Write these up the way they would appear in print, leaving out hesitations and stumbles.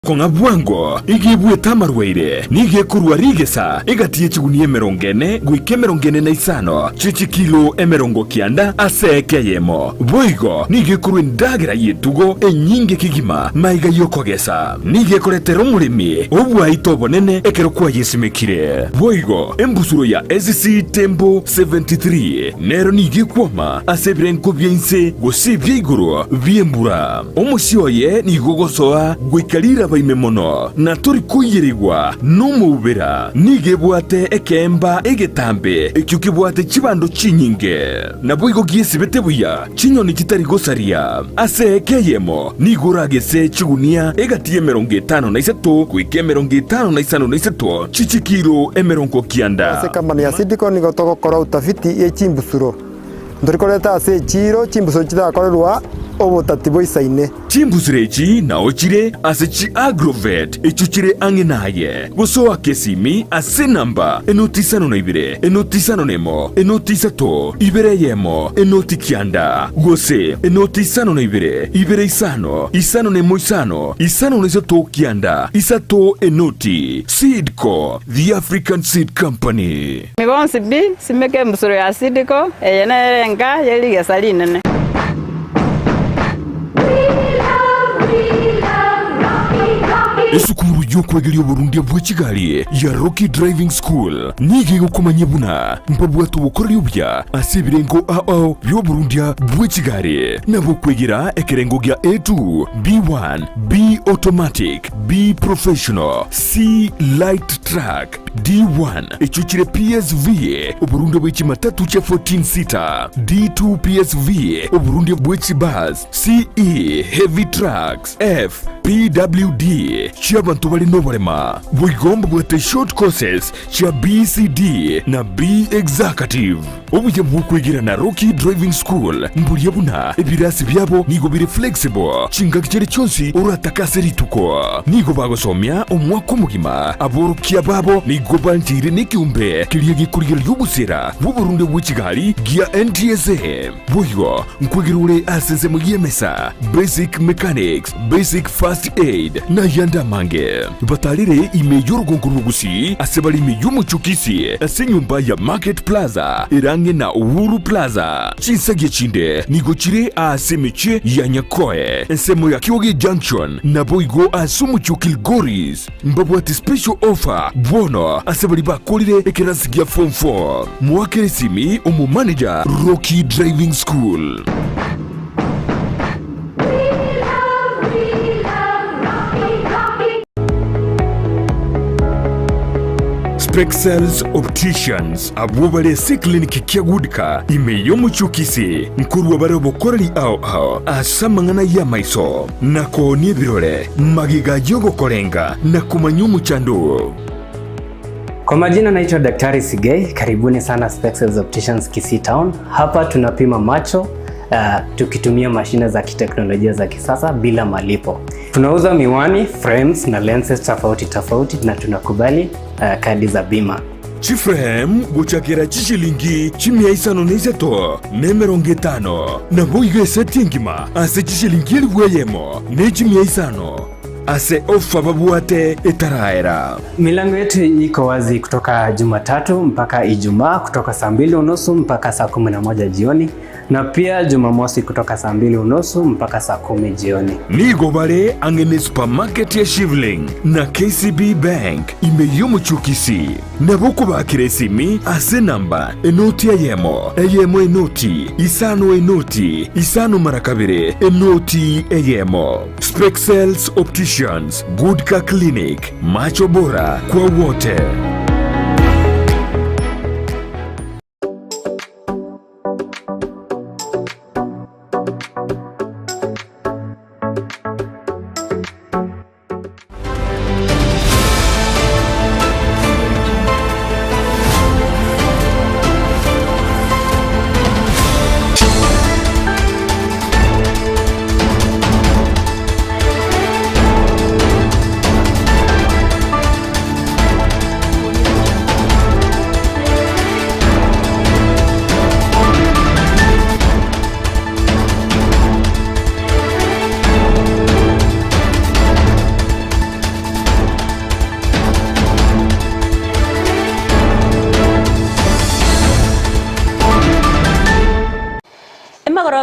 Kong'a bwango iga ebuete amarwaire, nigo ekorua rigesa egati ye chigunia 40 goika 45 chie chikilo 90 ase eka eyemo. Boigo nigo ekorua endagera y'etugo enyinge kegima maiga y'okogesa. Nigo ekoretera omoremi obwaito obonene ekero kwayesimekire. Boigo embusuro ya SC Tembo 73 nero nigo ekwoma ase ebirengo bia inse gose ebia igoro bi'embura. Omosie oye nigo ogosoa goika riraba ime mono, na tori koiyerigwa nomoubera. Nigo ebwate ekeemba egetambe ekio kebwate chibando chinyinge. Naboigo giesibete buya chinyoni chitari gosaria. Ase eka eyemo nigo oragese chigunia egati y'emerongo 53 goika 55 chi'chikilo 90. Ase company ya Seedco nigo togokora utafiti ye chimbusuro. Ntori koreta ase echiiro chimbusuro chitakorerwa obotati boisaine. Chimbusuro echi nao chire ase chi-agrovet echio chire ang'e naye, gose oake esimi ase enamba enoti 52, enoti 51, enoti 3, 2 eyemo, enoti 9, gose enoti 52, 2 5, 51 5, 53 9, 3 enoti. Seedco, the African Seed Company. Inwe bonsi pi, simeka embusuro ya Sidiko, eye nere enka ye rigesa rinene. Esukuru y'okwegeria oborundia bwe chigari ya Rocky Driving School nigo egokomanyia buna mbabwate obokoreri obuya ase ebirengo ao ao bi'oborundia bwe chigari nabo okwegera ekerengo gia A2, B1, B Automatic, B Professional, C Light Truck, D1, echio chire PSV, oborundia bwe chimatatu chia 14 seater, D2 PSV, oborundia bwe chibus, CE, heavy trucks, F, PWD, chi'abanto bare noborema. Boigo mbabwate short courses chia BCD na B Executive. Obuya bw'okwegera na Rocky Driving School mboria buna ebirasi biabo nigo bire flexible chingaki chiria chionsi oratake ase rituko. Nigo bagosomia omwaka omogima. Aborokia babo nigo bancheire nekeombe keria gekorigereria obosera bw'oborundia bwe chigari gia NTSA. Boigo nkwegera ore ase ensemo y'emesa, basic mechanics, basic first aid, na ayande amange. Batarire ime y'orogongo rw'Ogusii ase bare ime y'omochie o Kisii ase enyomba ya Market Plaza ere ang'e na Uhuru Plaza. Chinsagia chinde nigo chire aase emechie ya Nyakoe, ensemo ya Kioge Junction, naboigo ase omochie o Kilgoris. Mbabwate special offer bono ase baria bakorire ekerasi gia form 4. Moakere esimi omomanager Rocky Driving School. Spexels Opticians abwo bare ase eclinic kia Goodcar ime y'omochie o Kisii nkorua bare obokoreri ao ao ase amang'ana y'amaiso na koonia ebirore magega y'ogokorenga na komanya omochando oo. Kwa majina naitwa Daktari Sigei, karibuni sana Spexels Opticians Kisii Town. Hapa tunapima macho uh, tukitumia mashine za kiteknolojia za kisasa bila malipo. Tunauza miwani, frames na lenses tofauti tofauti na tunakubali uh, kadi za bima. Chiframe gochakera chishilingi chimia isano na isato na emerongo etano, naboigo eseti engima ase chishilingi elifu eyemo ne chimia isano, ase ofa babwate etaraera. Milango yetu iko wazi kutoka Jumatatu mpaka Ijumaa kutoka saa mbili unusu mpaka saa 11 jioni na pia Jumamosi kutoka saa mbili unusu mpaka saa 10 jioni. Nigo bare ang'e ne supermarket ya Shivling na KCB Bank ime y'omochie o Kisii. Nabo okobakera esimi ase enamba enoti eyemo, eyemo enoti, isano enoti, isano mara kabere, enoti eyemo. Spexels Opticians, Good Car Clinic, Macho Bora kwa wote.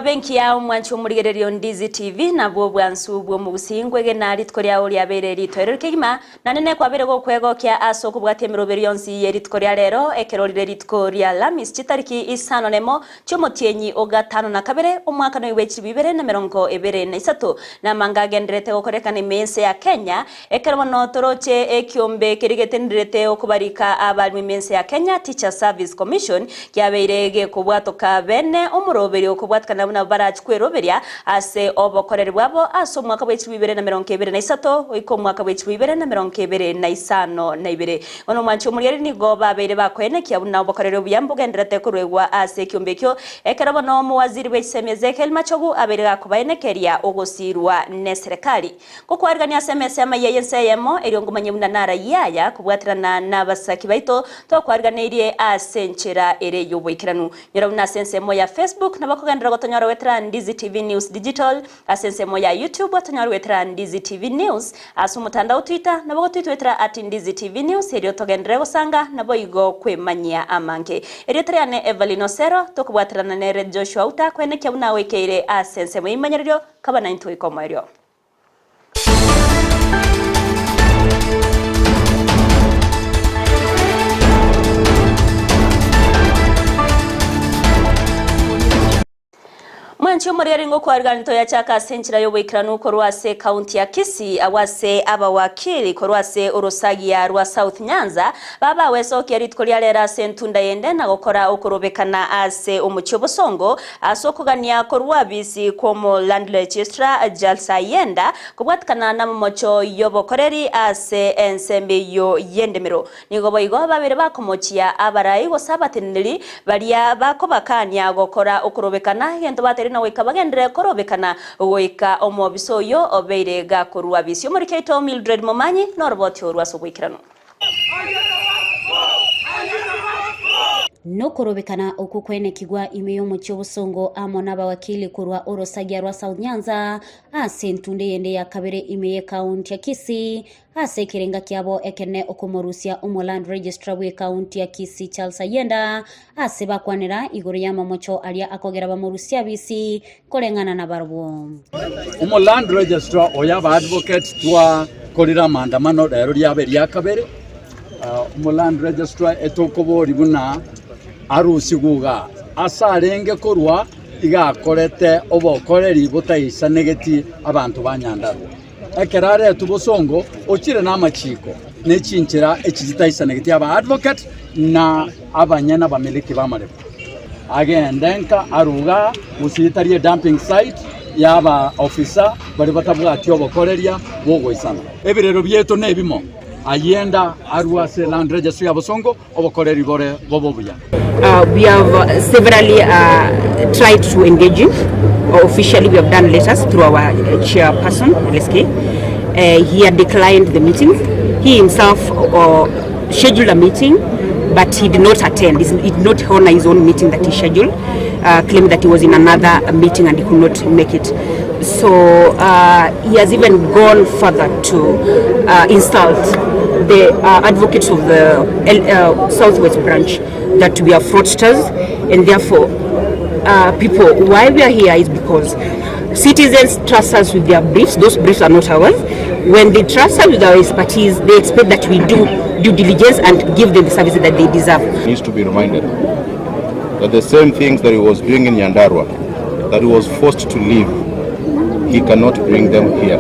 Emarogoba engiya omwanchi omorigereria o Ndizi TV nabwo obwansu bw'omogusii nkwegena rituko riao riabeire ritoereru kegima naende nekwabeire gokwegokia ase okobwatia emeroberio yonsi ye rituko ria rero ekero rire rituko ria Alhamisi chitariki isano nemo chi'omotienyi o gatano na kabere omwaka noigwe chilifu ibere na emerongo ebere na isato namanga agendererete gokorekana ime y'ense ya Kenya Ekero bono toroche ekiombe keria getenderete okobarika abalimu ime ense ya Kenya, Teachers Service Commission, kiabeire gekobwatoka bene omoroberio okobwatikana buna barachi kweroberia ase obokoreri bwabo ase omwaka bwe chilifu ibere na emerongo ebere na isato goika omwaka bwe chilifu ibere na emerongo ebere na isano na ibere. Bono omwanchi omorigereria nigo babeire bakoenekia buna obokoreri obuya mbogendererete koruegwa ase ekiombe ekio ekero bono omowaziri bwe chisemi Ezekiel Machogu abeire gakobaenekeria ogosirwa neserekari. Gokwarigania ase emesa y'amayia y'ense eyemo, erio ngomanye buna narayie aya kobwaterana nabasaki baito, tokwariganeirie ase enchera ere y'oboikeranu. Nyora buna ase ensemo ya Facebook nabo okogenderera gotonyora goetera Ndizi TV News Digital, ase ensemo ya YouTube otonyore goetera Ndizi TV News, ase omotandao Twitter nabo gotwitwetera at Ndizi TV News erio togenderere gosanga naboigo kwemanyia amange. Erieta riane Evelyn Osero, tokobwaterana nere Joshua Outa koenekia buna agoikeire ase ensemo y'eimanyererio Kaba naintwe goika omoerio. Mwanchi omoriari ngokwarigani toyachaka ase enchera y'oboikeranu korwa ase ekaunti ya Kisii agwo ase abawakili korwa ase orosagia rwa South Nyanza babawesokia rituko ria rero ase entunda yende na gokora okorobekana ase omochie obosongo Ase okogania korwa abisi kw'omo Land Registrar Jalsa Yenda kobwatikana namomocho y'obokoreri ase ensembe eyio y'endemero. Nigo boigo babere bakomochia abarai gose abateneneri baria bakobakania gokora okorobekana egento bateire na goika bagenderere korobekana goika omobisa oyio obeire gakorwa abisi. Omoriki oito Mildred Momanyi noroboti orwo ase oboikeranu. Nokorobekana okwo kwenekigwa ime y'omochie obosongo amo nabawakili korwa orosagia rwa South Nyanza ase entunde eyende ya kabere ime y'ekaunti ya Kisii ase ekerenga kiabo ekenene okomorusia omo Land Registrar bw'ekaunti ya Kisii Charles Ayenda ase bakwanera igoro y'amamocho aria akogera bamorusie abisi koreng'ana nabarabwo. Omo Land Registrar oyo aba advocate twakorire amaandamano rero riaba eria kabere, omo Land Registrar etokobori buna arusigwe igaa ase arenge korwa iga akorete obokoreri botaisanegeti abanto ba Nyandarua. Ekero aretwe bosongo ochire namachiko ne chinchera echi chitaisanegeti aba advocate na abanyene abamiliki b'amaremo. Agende nka arue igaa gose etari edumping site ya aba officer baria batabwati obokoreria bw'ogoisana. Ebirero biaito nebimo, ayenda arue ase land registry ya bosongo obokoreri bore bobe obuya. We have severally tried to engage him officially we have done letters through our chairperson LSK he had declined the meeting he himself scheduled a meeting but he did not attend he did not honor his own meeting that he scheduled uh, claimed that he was in another meeting and he could not make it so uh, he has even gone further to uh, insult the uh, advocates of the uh, Southwest branch that we are fraudsters and therefore uh, people why we are here is because citizens trust us with their briefs those briefs are not ours when they trust us with our expertise they expect that we do due diligence and give them the services that they deserve needs to be reminded that the same things that he was doing in Nyandarua that he was forced to leave he cannot bring them here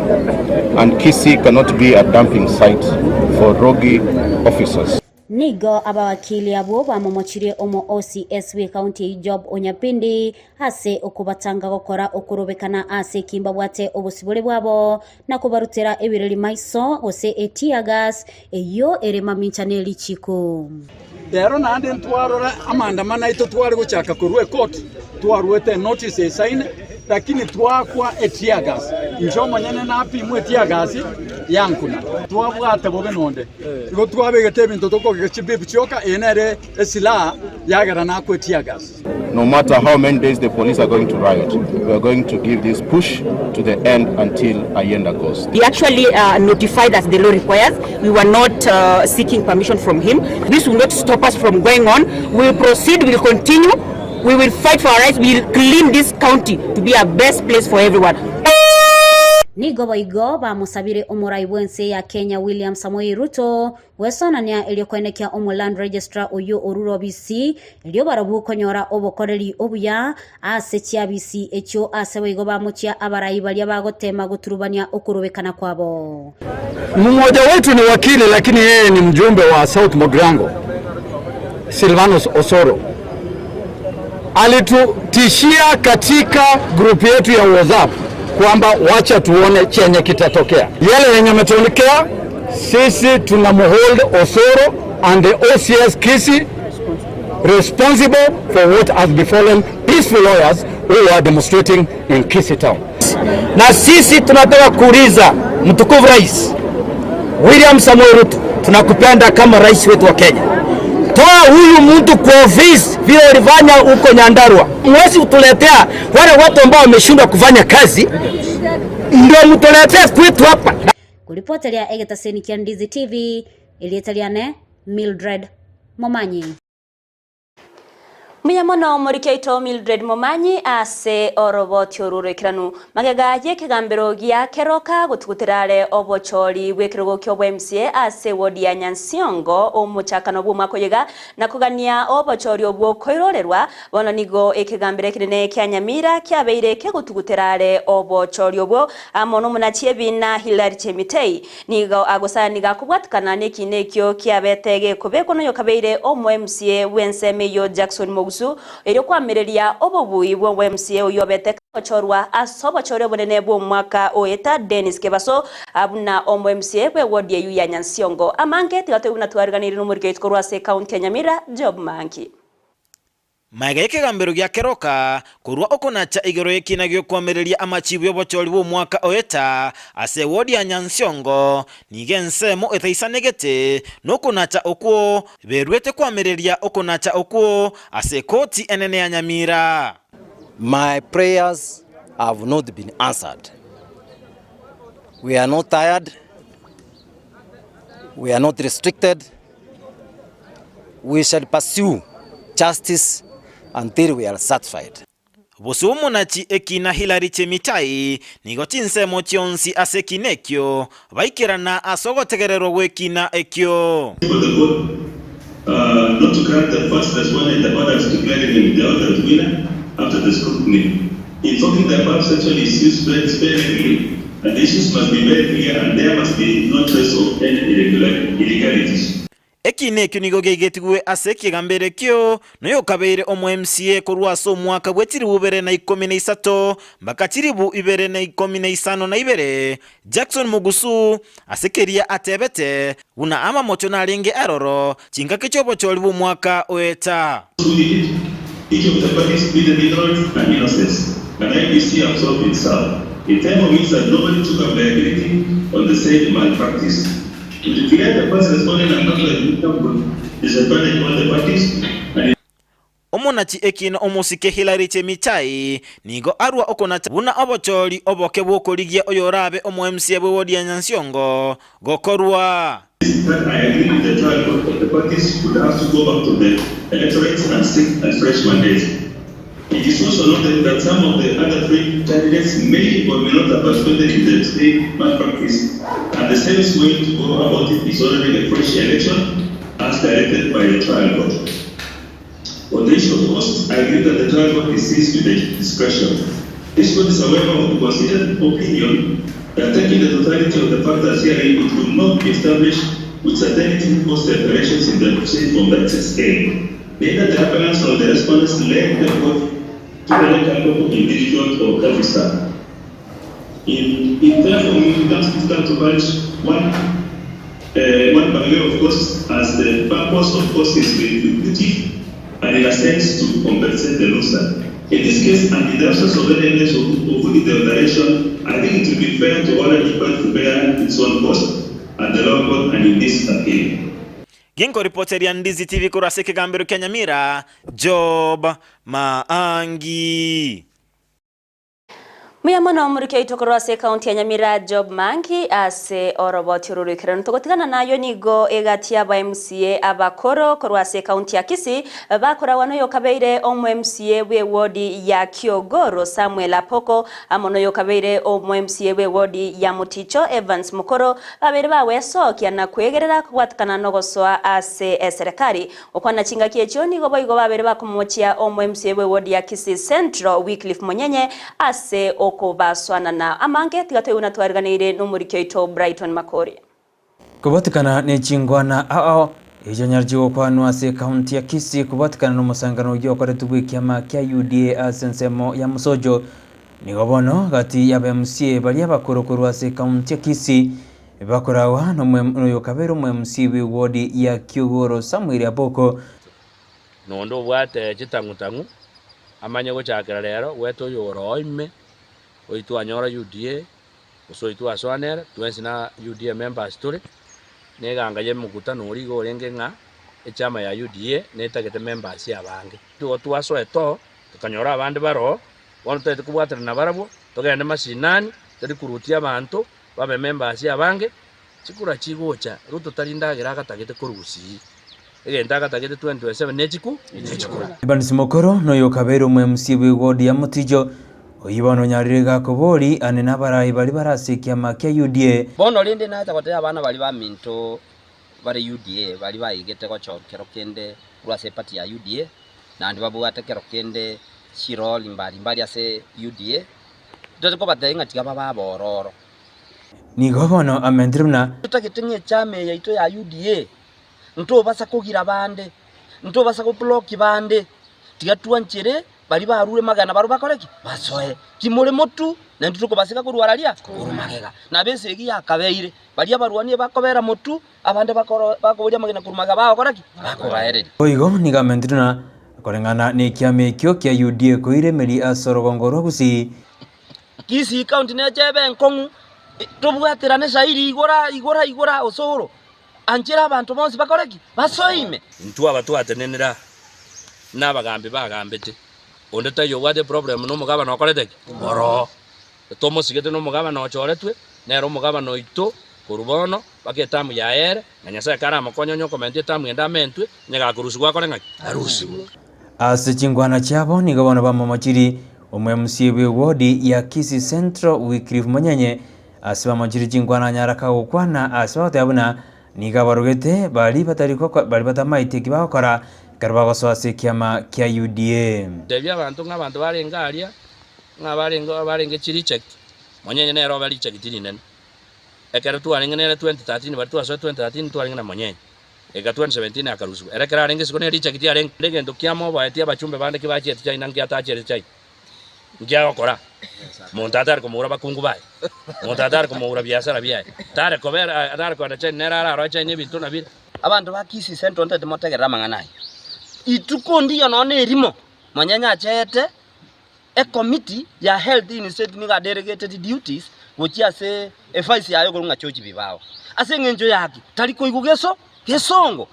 and Kisii cannot be a dumping site for rogue officers. Nigo abawakili abwo bamomochirie omo OCS bw'ekaunti eyio Job Onyapindi ase okobatanga gokora okorobekana ase eki mbabwate obosibore bwabo na kobarutera ebireri maiso gose e-tear gas eyio ere mamincha ne richiiko. Rero naende ntwarora amaandamano aito tware gochaka korwa ekoti, twaruete enotice esaine, lakini twaakwa etear gas. Inche omonyene napimwa etear gas yankuna. Twabwate bobe nonde. Igo twabegete ebinto tokogeka chibib chioka, eye nere esilaha yagera nakwa etear gas. No matter how many days the police are going to riot, we are going to give this push to the end until Ayenda goes. He actually uh, notified as the law requires. We were not uh, seeking permission from him. This will not stop us from going on. We will proceed, we will continue. We will fight for our rights, we will clean this county to be a best place for everyone. Nigo boigo bamosabire omorai bw'ense ya Kenya William Samoei Ruto gwesonania erio koenekia omo Land Registrar oyio orure obisi erio barabwo konyora obokoreri obuya ase chiabisi echio ase boigo bamochia abarai baria bagotema goturubania okorobekana kwabo. Mmoja wetu ni wakili lakini yeye ni mjumbe wa South Mugirango, Silvanus Osoro alitutishia katika grupu yetu ya WhatsApp kwamba wacha tuone chenye kitatokea. Yale yenye ametokea, sisi tunamhold Osoro and the OCS Kisii responsible for what has befallen peaceful lawyers who are demonstrating in Kisii town. Na sisi tunataka kuuliza mtukufu Rais William Samoei Ruto, tunakupenda kama rais wetu wa Kenya. Toa huyu mtu kwa ofisi vile ulifanya huko Nyandarua. Mwezi utuletea wale watu ambao wameshindwa kufanya kazi, ndio mtuletee kwetu hapa. Koripoteria egetaseni kia Ndizi TV, erieta riane Mildred Momanyi. Mbuya mono omoriki oito Mildred Momanyi ase oroboti oru oroikeranu. Magega y'ekegambero gia Keroka gotugutera are obochori bw'ekerogo ki'obo MCA ase ewodi ya Nyansiongo omochakano bw'omwaka oyoiga na kogania obochori obwo koirorerwa, bono nigo ekegambero ekenene kia Nyamira kiabeire kegotugutera are obochori obwo amo nomonachi ebina Hillary Chemitei. Nigo agosaya nigo akobwatikana nekiina ekio kiabete gekobekwa noyokabeire omo MCA bw'ensemo eyio Jackson Mogusu erio koamereria obobui bw'omo MCA oyio obete kagochorwa ase obochori obonene bw'omwaka oeta Dennis Kebaso buna omo MCA bw'ewodi eyio ya Nyansiongo. Amange tiga toigwe buna twariganirie nomoriki oito korwa ase ekaunti ya Nyamira Job Mangi. Magega y'ekegambero gia keroka, korwa okonacha igoro y'ekiina gi'okoamereria amachibu y'obochori bw'omwaka oeta ase ewodi ya Nyansiongo, nigo ensemo etaisanegete nokonacha okwo beruete koamereria okonacha okwo ase ekoti enene ya Nyamira. My prayers have not been answered. We are not tired, we are not restricted. We shall pursue justice until we are satisfied. Bosio omonachi ekina Hillary Chemitai nigo chinsemo chionsi ase ekina ekio baikerana ase ogotegererwa gw'ekina ekio. For the court not to grant the first respondent the orders declaring him the ultimate winner after the scrutiny. Invoking the above section is used very sparingly and the issues must be very clear and there must be no trace of any irregularities. Ekiina ekio nigo geaigetigwe ase ekegambero ekio noyokabeire omo MCA korwa ase omwaka bwe chilifu ibere na ikomi na isato mbaka chilifu ibere na ikomi na isano na ibere, Jackson Mugusu, ase keria atebete buna amamocho narenge aroro chingaki chi'obochori bw'omwaka oeta. Who did it? Each of the parties pleaded ignorance and innocence, and IEBC absolved itself. It therefore means that nobody took up liability on the said malpractice. To declare the first respondent and not the would disadvantage all the parties and it Omonachi ekiina omosike Hillary Chemitai nigo arua okonacha buna obochori oboke bw'okorigia oyorabe omo MCA bw'ewodi ya Nyansiongo gokorwa. That I agree with the trial court that the parties would have to go back to the electorates and seek a fresh mandate. It is also noted that some of the other three candidates may or may not have participated in the state malpractice and the safest way to go about it is ordering a fresh election as directed by the trial court. On the issue of costs, I agree that the trial court is seized with the discretion. This court is, however, of the considered opinion that taking the totality of the factors herein, it will not be established with certainty who caused the alterations in the proceeding from that scale. Neither the appellants nor the respondents led the court to any capable individual or officer. It, it therefore becomes difficult to budge one, one by way of course, as the purpose of course is retributive and in a sense to compensate the loser. In this case, and in the absence of any evidence of, of who did the alteration, I think it would be fair to order each party to bear its own cost at the lower court and in this appeal. Ginkoripoteria Ndizi TV korwa ase ekegambero kia Nyamira, Job Maangi. Mbuya mono omoriki oito korwa ase ekaunti ya Nyamira Job Mangi ase oroboti oro roikeranu. Togotigana nayo nigo egati y'aba MCA abakoro korwa ase ekaunti ya Kisii bakoragwa noyokabeire omo MCA bw'ewodi ya Kiogoro Samuel Apoko amo noyokabeire omo MCA bw'ewodi ya Muticho Evans Mukoro babeire bagwesokia na kwegerera kobwatekana nogosoa ase eserekari. Gokwana chingaki echio nigo boigo babere bakomochia omo MCA bw'ewodi ya Kisii Central Wycliffe Monyenye ase okobasoanana amange tiga toigwe natwariganeire nomoriki oito Brighton Makori. Kobwatekana ne chingwana ao ao echio nyaro chigokwanwa ase ekaunti ya Kisii kobwatekana nomosangerano oyio okoretwe bw'ekiama kia UDA ase ensemo ya Mosocho nigo bono gati y'aba MCA baria abakoro korwa ase ekaunti ya Kisii Bakoragwa noyokabere omo-MC bw'ewodi ya Kiogoro Samuel Aboko. Na onde obwate chitang'u-tang'u, amanye gochakera rero goeta oyore oo ime, oyio twanyora UDA, gose oyio twasoa nere, twensi na UDA members tore, na eganga ya emokutano oria iga orenge ng'a echama ya UDA netagete members abange. Igo twasoete oo, tokanyora abande bare oo, bono totagete kobwaterana nabarabwo, togende mashinani, torikurutia abanto, Babe members abange, chikura chigocha, Ruto tari ndagera agatagete korwa Gusii, egento agatagete 2027 nechiku nechikura. Evans Mokoro noyo okabeire omo MC bwe ward ya Motijo, oyio bono onyarire gakobori ane nabarai baria bare ase ekiama kia UDA. Bono rende nacha gotebia abana baria baminto bare UDA, baria baigete gochorwa kero kende korwa ase eparty ya UDA, naende babwate kero kende chiroli mbari mbari ase UDA, Ntari kobatebia ng'a tiga babe abororo. Nigo bono amentire buna. Totagete ng'a echama eye yaito ya UDA ntobasa kogira bande, ntobasa goblock bande, tiga twanchere baria barure magena barobwo bakore ki? Basoe. Kimore motwe naintwe tokobaseka korwa araria korwa magega. Nabo esegi yakabeire, baria abarwani ebakobera motwe, abande bakoro bakoboria amagena korwa magega bagokora ki? Bakobaereria. Boigo nigo amentire buna Koreng'ana nekiama ekio kia UDA koiremeria ase orogongo rwa Gusii. Kisii County neche ebe enkong'u, tobwaterane shairi igora igora igora osoro, anchera abanto bonsi bakore ki? Basoime. Intwe aba twatenenire aa, na abagambi bagambete, onde taiyo obwate eproblem na omogabana okorete ki? Oroo. Tomosigete na omogabana ochoretwe, nere omogabana oito korwa bono mpaka etamu yaye ere, na Nyasae karamokonye onye okomentwa etamu ende amentwe, onye gakorusigwa akore ng'aki? Arusigwe. Ase chinkwana chiabo nigo bono bamomochirie omo-MC bw'ewodi ya Kisii Central Wycliffe Monyenye ase bamochirie chinkwana anyara kagokwana ase bagoteba buna nigo abarogete baria batari baria batamaeti eki bagokora ekero bagosoa ase ekiama kia UDA. Tebia abanto ng'a abanto barenge aria, ng'a barenge barenge chireject, Monyenye nere obe reject rinene. Ekero twarenge nere 2013 baria twasoa 2013 twarenge na Monyenye. Eka 2017 akarusigwa. Ere ekero arenge isiko nere reject arenge. Egento kiamoboetie abachumbe bande kibachiete China nkiatachiete China. Nkiagokora. Monto atare komogura bakungu baye. Monto atare komogura biasara biaye. Tare kobera tare kogenda China nere araroe China ebinto nabire. Abanto ba Kisii Central ntagete motegerere amang'ana aya. Ituko ndiyo nonya na erimo, Monyenye achete Ekomiti ya Health in State nigo adelegated duties gochia ase evice yaye okorokwa ng'a George Bibawa. Ase eng'encho yaki tari koigwa geso gesongo.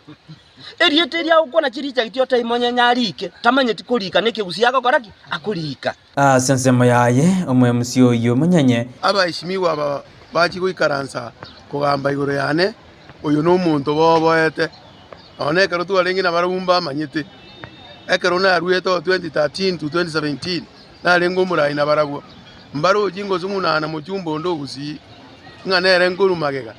Erieta eri agokwana chirichagiti otebie monyenye arike, tamanyeti korika na ekegusii agokora ki? Akorika. Ase ensemo yaye, omoemusi oyio omonyenye. Abaesimigwa aba bachia goikaransa kogamba igoro yane, oyo nomonto boboete. Nonya nekero twarenge nabarabwo mbamanyete, ekero naruete oo 2013 to 2017, narenge omorai nabarabwo, mbarochi ngosung'unana mochumba onde o Gusii, ng'a nere nkorwa magega,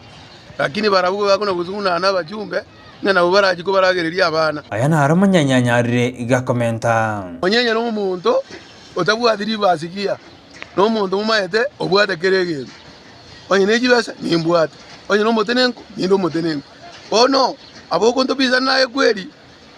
lakini barabwo bakona gosung'unana na abachumbe, ng'a nabwo barachie kobaragereria abana. Aya naro omonyenye anyarire gakomenta. Monyenye nomonto otabwati ribasi giya, nomonto momaete obwate kera egento. Onye ne chibesa, nimbwate, onye nomotenenku, ninde omotenenku. Bono aba okontobisa naye kweri,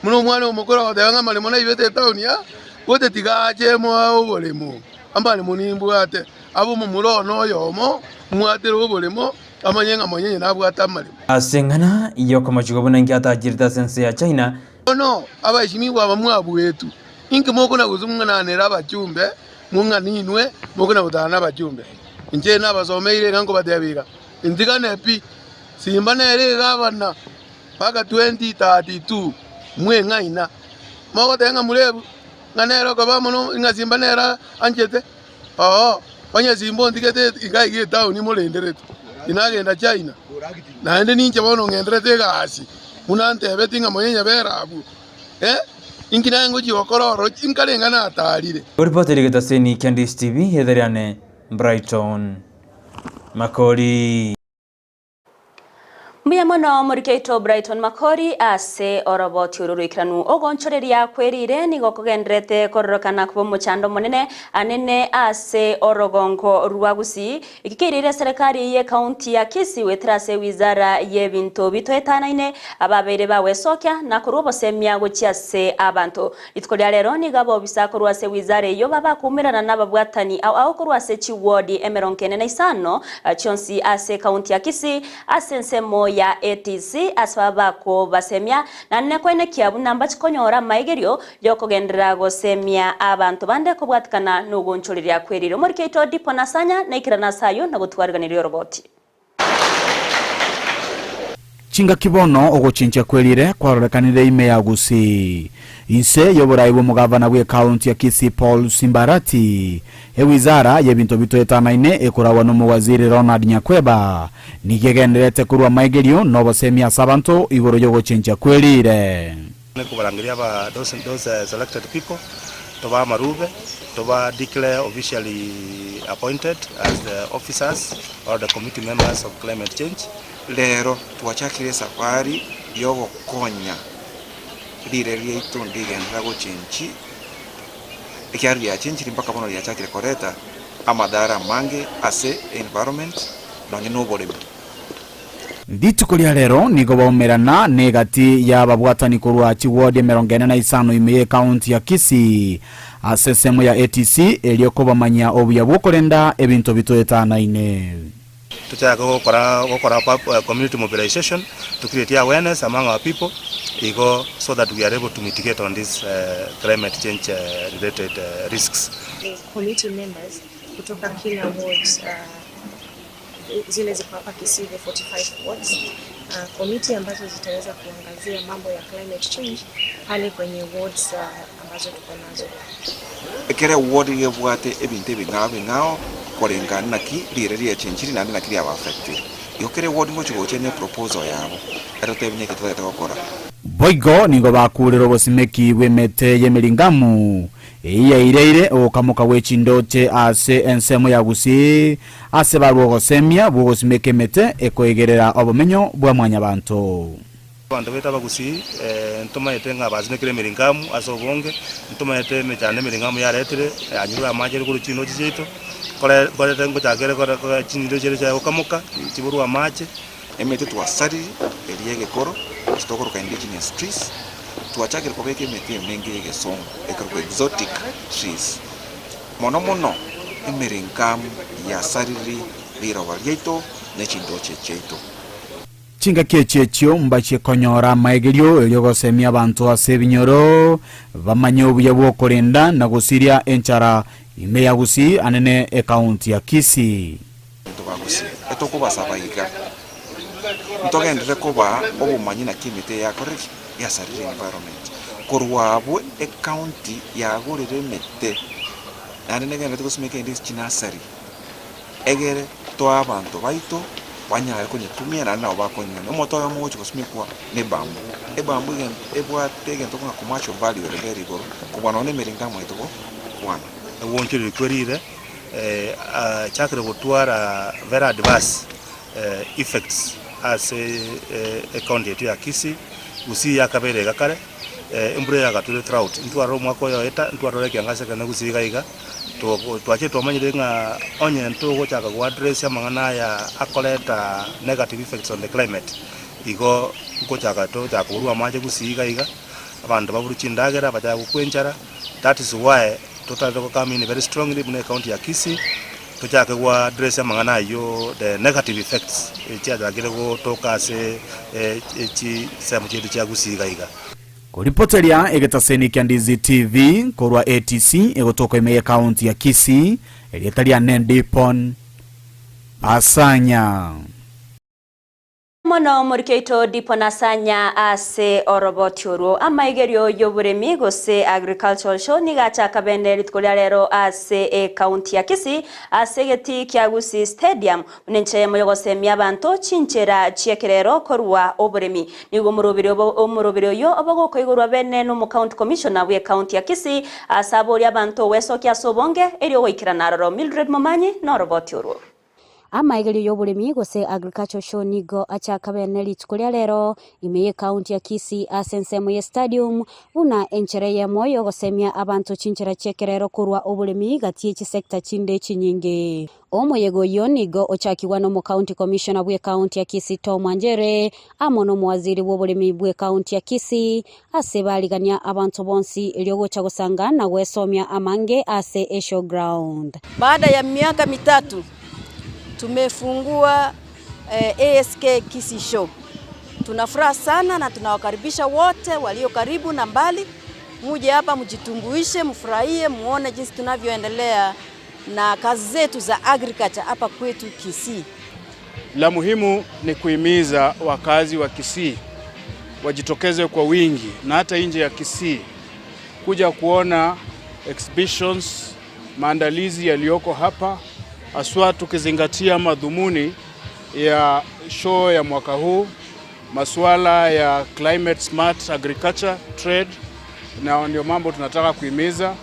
buna omwana omokoro agoteba ng'a amaremo naibete etaoni aa, gote tiga ache moe oboremo, amaremo nimbwate. Abe omomura one oyomo, mwatere oboremo, amanye ng'a monyenye nabwate amaremo. Ase eng'ana y'okomochigwa buna inki atachirete ase ense ya China. Bono abaesimigwa aba mwabuetwe, inki mokona gosung'ananera abachumbe, mong'ane inwe, mokona gotana nabachumbe? Inche nabasomeire iga nkobatebia iga, Intigane pi, Simba nere egavana mpaka 2032 mweng'aina. Mogoteba ng'a murebu, ng'a nere okoba mono, ng'a Simba nere anchete? Oo. Onye simba ontigete iga iga etaoni morenderete, tinagenda China. Naende ninche bono ng'enderete egasi, buna ntebeti ng'a monye nyabere abwo, eh, inki naye ngochia gokora ororo, nkarenge natarire. Oripoti rigetaseni kia Ndizi TV, Etheriane Brighton Makori. Mbuya mono omoriki oito Brighton Makori ase oroboti oro roikeranu. Ogoonchoreria kwerire nigo kogendererete kororokana koba omochando omonene anene ase orogongo rwa Gusii. Eki keirire eserekari y'ecounty ya Kisii goetera ase ewizara y'ebinto bitoetanaine ababeire bagwesokia na korwa obosemia gochia ase abanto. Rituko ria rero nigo abobisa korwa ase ewizara eyio babakoumerana nababwatani ao ao korwa ase chiwodi emerongo ene na isano chionsi ase ekaunti ya Kisii ase ensemo ya ATC ase babakobasemia naende koenekia buna mbachi konyora amaegerio yokogenderera gosemia abanto bande kobwatikana nogonchoreria kwerire. Omoriki oito Dipo Nasanya naikerane ase ayio na gotwariganiria oroboti. Chingaki bono ogochinchia kwerire kwarorekanire ime ya Gusii. Inse y'oborai bw'omogavana bw'ekaunti ya Kisii Paul Simbarati, ewizara y'ebinto bitoetanaine ekoragwa n'omowaziri Ronald Nyakweba nigo egendererete korwa amaigerio na obosemia ase abanto igoro y'ogochinchia kwerire. Nkobarangeria aba those, those uh, selected people toba amarube toba declare officially appointed as the officers or the committee members of climate change. Rero twachakire esafari y'ogokonya rire riaito ndigenderera gochenchi, ekiagera riachenchiri mpaka bono riachakire koreta amadhara amange ase environment nonye na oboremi. Rituko ria rero nigo baumerana negati y'ababwatani korwa chiwodi emerongo ene na isano ime y'ekaunti ya Kisii ase ensemo ya ATC erio kobamanyia obuya bw'okorenda ebinto bitoetanaine. Tochake gokora gokora community mobilization to create awareness among our people igo so that we are able to mitigate on this climate change related risks. Committee members kutoka kila ward zile ziko hapa Kisii, the 45 wards, uh, committee ambazo zitaweza kuangazia mambo ya climate change pale kwenye wards uh, ambazo tuko nazo. Ekero eward gebwate ebinto ebing'ao ebing'ao koreng'ana naki riire riachenchiri naende naki riaba affectire. Igo kera eward ngochi gocha ne eproposal yabo erotebie naki totagete gokora. Boigo nigo bakuurire obosimeki bw'emete y'emeringamu, eyio yaireire ogokamoka gwe chindoche ase ensemo ya Gusii, Ase barwe ogosemia bw'ogosimeka emete ekoigerera obomenyo bwa mwanyabanto. Abanto baito abagusii ntomaete ng'a basimekire emeringamu ase obonge, ntomaete emechando emeringamu yaretire, yanyurure amache ere korwa chindoche chiaito, kore korete ngochaka ere kore chindoche chiaito chiaye gokamoka, chiborwe amache. Emete twasariri eria egekoro, ase tokoroka indigenous trees, twachakire kobeka emete emenge y'egesongo ekorokwa exotic trees. Mono mono emerengamu yasariri riroba riaito ne chindooche chiaito. Chingaki echi echio mbachie konyora amaegerio erio gosemia abanto ase ebinyoro, bamanye obuya bw'okorenda na gosiria enchara ime ya Gusii anene ekaunti ya Kisii. Abanto ba Gusii, etokobasaba iga, ntogenderere kobaa obomanyi naki emete eye yakorire ki? Yasarire environment. Korwa abwo ecounty yagorire emete naende negendererete gosimeka ende ase chinursery egere toe abanto baito banyare konyetumia naende nabo bakonywa. Omote oyomo ogochi gosimekwa ne ebamboo, ebamboo egento ebwate egento ng'a commercial value ere very igoro kobua nonya na emeringo amo aito gokwana. Ogoonchoreria kwe riire achakire gotwara very adverse effects ase ecounty yaito ya Kisii, Gusii yakabeire iga kare, embura eyagature throughout, ntwarora omwaka oyo oeta, ntwarora ekiangasi ekenene Gusii iga iga, twachire twamanyire ng'a onye ntogochaka go address amang'ana aya akoreta negative effects on the climate, igo nkochaka tochaka koburwa amache Gusii iga iga, abanto baburwe chindagera, bachake gokwa enchara, that is why Totarete go come in very strongly buna ecounty ya Kisii, tochake go address amang'ana ayio the negative effects chiachakire gotoka ase chisemo chiaito chia Gusii iga iga. Koripoteria egetaseni kia Ndizi TV korwa ATC egotoka ime y'ecounty ya Kisii, erieta riane Dipon Asanya. Mbuya mono morikeito dipo nasanya ase oroboti orwo. Amaigerio y'oboremi gose agricultural show niga achaka bene rituko ria rero ase ekaunti ya Kisii ase egeti kia Gusii Stadium buna enchera yogosemia abanto chinchera chi'ekerero korwa oboremi. Nigo omorobiri oyo obogokoigorwa bene n'omo county commissioner bw'ekaunti ya Kisii ase aboria abanto gwesokia ase obonge erio goikerana aroro. Mildred Momanyi n'oroboti orwo. Amaigerio y'oboremi gose agricultural show nigo achaka bene rituko ria rero ime y'ekaunti ya Kisii ase ensemo ya stadium buna enchera eyemo yogosemia abanto chinchera chi'ekerero korwa oboremi gati y'echisector chinde chinyinge. Omoyega oyo nigo ochakigwa n'omo county commissioner bw'ekaunti ya Kisii Tom Anjere amo n'omowaziri bw'oboremi bw'ekaunti ya Kisii ase barigania abanto bonsi erio gocha gosanga na gwesomia amange ase eshowground. Baada ya miaka mitatu tumefungua ASK Kisii Show. Tuna furaha sana na tunawakaribisha wote walio karibu na mbali, muje hapa mjitumbuishe, mfurahie, muone jinsi tunavyoendelea na kazi zetu za agriculture hapa kwetu Kisii. La muhimu ni kuhimiza wakazi wa Kisii wajitokeze kwa wingi na hata nje ya Kisii kuja kuona exhibitions, maandalizi yaliyoko hapa, haswa tukizingatia madhumuni ya show ya mwaka huu, masuala ya climate smart agriculture trade, na ndio mambo tunataka kuhimiza.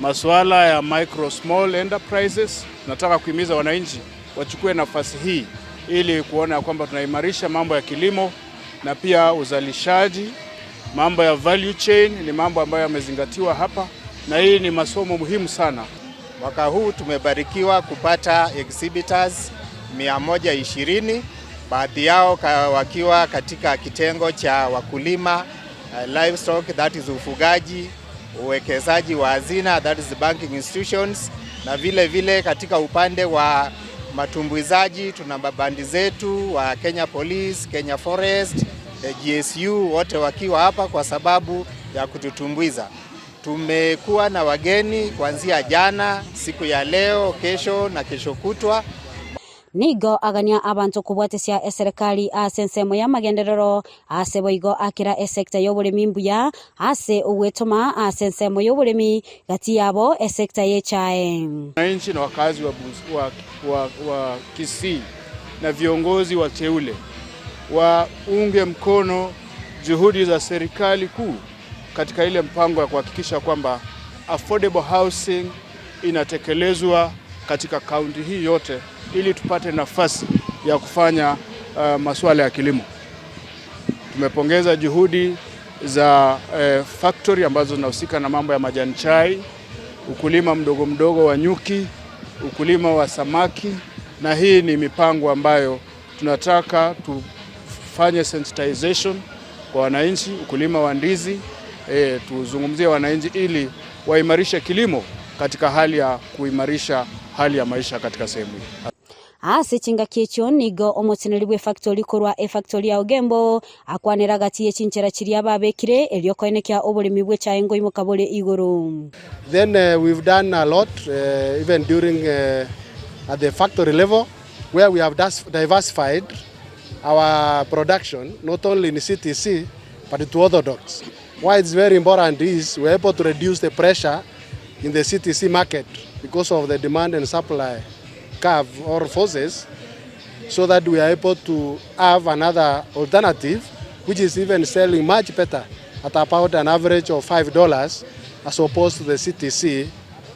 Masuala ya micro small enterprises, tunataka kuhimiza wananchi wachukue nafasi hii ili kuona kwamba tunaimarisha mambo ya kilimo na pia uzalishaji. Mambo ya value chain ni mambo ambayo yamezingatiwa hapa, na hii ni masomo muhimu sana. Mwaka huu tumebarikiwa kupata exhibitors 120, baadhi yao wakiwa katika kitengo cha wakulima, livestock that is ufugaji, uwekezaji wa hazina that is banking institutions, na vile vile katika upande wa matumbuizaji tuna mabandi zetu wa Kenya Police, Kenya Forest, GSU wote wakiwa hapa kwa sababu ya kututumbuiza. Tumekuwa na wageni kuanzia jana, siku ya leo, kesho na kesho kutwa. Nigo agania abanto kobwatesia eserikali ase ensemo ya magenderero ase boigo akera esector y'oboremi mbuya ase ogwetoma ase ensemo y'oboremi gati yabo esector y'echae. Wananchi na wakazi wa Kisii na viongozi wateule waunge mkono juhudi za serikali kuu katika ile mpango ya kuhakikisha kwamba affordable housing inatekelezwa katika kaunti hii yote ili tupate nafasi ya kufanya masuala ya kilimo. Tumepongeza juhudi za factory ambazo zinahusika na mambo ya majani chai, ukulima mdogo mdogo wa nyuki, ukulima wa samaki, na hii ni mipango ambayo tunataka tufanye sensitization kwa wananchi, ukulima wa ndizi, tuzungumzie wananchi ili waimarishe kilimo katika hali ya kuimarisha hali ya maisha katika sehemu hii. Ase chingaki echio nigo omotseneri bwe factory korwa efactory ya Ogembo akwanera gati y'echinchera chiria babekire erio koenekia oboremi bw'echae ngoimoka bore igoro. Then we've done a lot even during at the factory level where we have diversified our production not only in CTC but to orthodox. Why it's very important is we're able to reduce the pressure in the CTC market because of the demand and supply curve or forces, so that we are able to have another alternative which is even selling much better at about an average of $5 as opposed to the CTC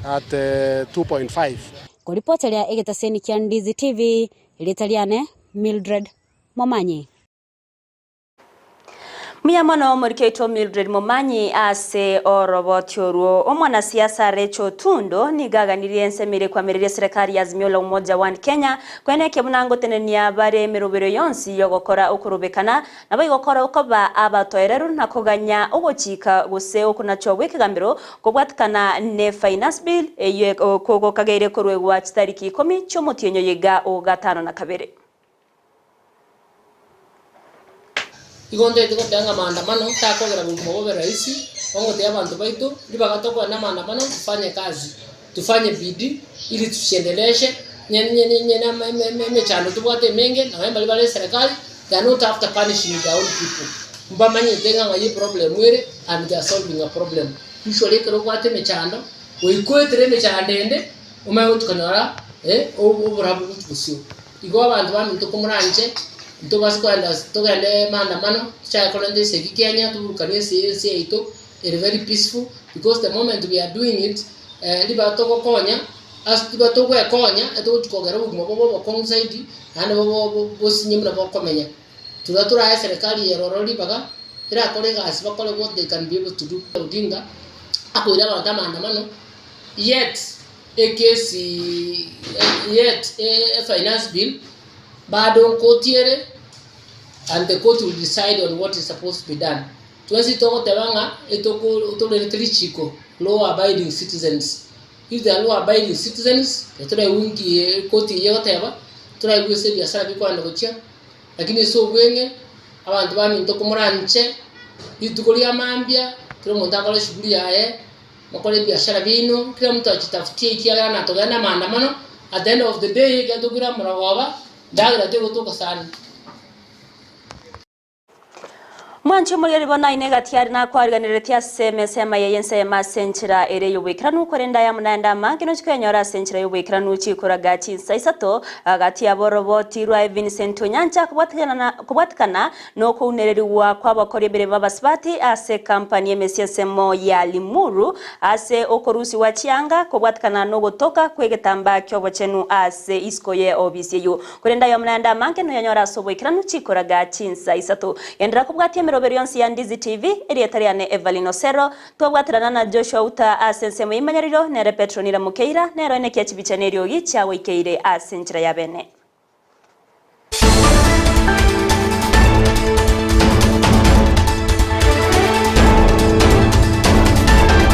at 2.5. Koripoteria egetaseni kia Ndizi TV, Ilitaliane Mildred Momanyi. Muyamano morikeito Mildred Momanyi ase oroboti orwo omwanasiasa Rachel Tundo nigaganirie ensemire kwamireria serikali ya Azimio la Umoja One Kenya kweneke bunango tenenia bare emerobero yonsi yogokora okorobekana nabo igokora okoba abatoereru na koganya ogochika gose okunacho bwekegambiro kobwatikana ne finance bill eyo kogokageire korwegwa chitariki 10 chiomotienyo yega ogatano na kabere. Igonde tugotenga maandamano takogera bugima rahisi ongote abantu baitu libagatokwa na maandamano tufanye kazi tufanye bidii ili tusiendeleshe nyenye nyenye mechano tubwate menge na wemba libale serikali They are not after punishing their own people. Mbamanyete ng'a ng'ai eproblem ere and they are solving a problem. Usually ekero obwate emechando, goikoetera emechando ende, omanye gochi konyora oborabu gochi bosio. Igo abanto baminto komoranche, ntobase kogenda togende maandamano, tochake korenta esegi Kenya, toburukanie ense ense yaito ere very peaceful, because the moment we are doing it, ribaga togokonya ase ribaga togwekonya, etogochi kogera obogima bobe obokong'u zaidi, naende bobe bosinye buna bokomenya. Tiga torae eserekari eye roro ribaga, erakore egasi bakore what they can be able to do. Odinga akoira abanto amaandamano, yet ekesi yet e finance bill bado nkoti ere and the court will decide on what is supposed to be done. Twensi togoteba ng'a etoko torerete richiko law abiding citizens. If they are law abiding citizens, toraigwe nki ekoti eyio egoteba, toraigwe ase ebiasara bikogenda gochia, lakini ase obweng'e, abanto baminto komoranche, rituko ria mambia, kera omonto akore eshughuli yaye, mokore ebiashara biaino, kera omonto achitafutie ekiagera natogende amaandamano, at the end of the day ekero tokoira amarogoba, ndagera tegotoka sana. Mwanche omorweri bono aine egati are nakwariganeretie ase emesa emaye y'ense eyemo ase enchera ere y'oboikeranu, korende aya amo naende amange nochie koyanyora ase enchera y'oboikeranu chikoraga chinsa isato gati y'aboroboti rwa Vincent Onyancha kobwatikana nokounererigwa kw'abakori emeremo b'abasubati ase ekampani y'emesia ensemo ya Limuru ase okorusigwa chianga kobwatikana nogotoka kw'egetambaa ki'obochenu ase isiko ye obisi eyio. Korende aye omonene amange noyanyore ase oboikeranu chikoraga chinsa isato. Genderera kobwatia emeroberi yonsi ya Ndizi TV, erieta riane Evelyn Osero, twabwaterana na Joshua Uta ase ensemo y'imanyerero, nere Petronila Mokeira, nero enekia chibicha neriogi chiagoikeire ase enchera ya bene.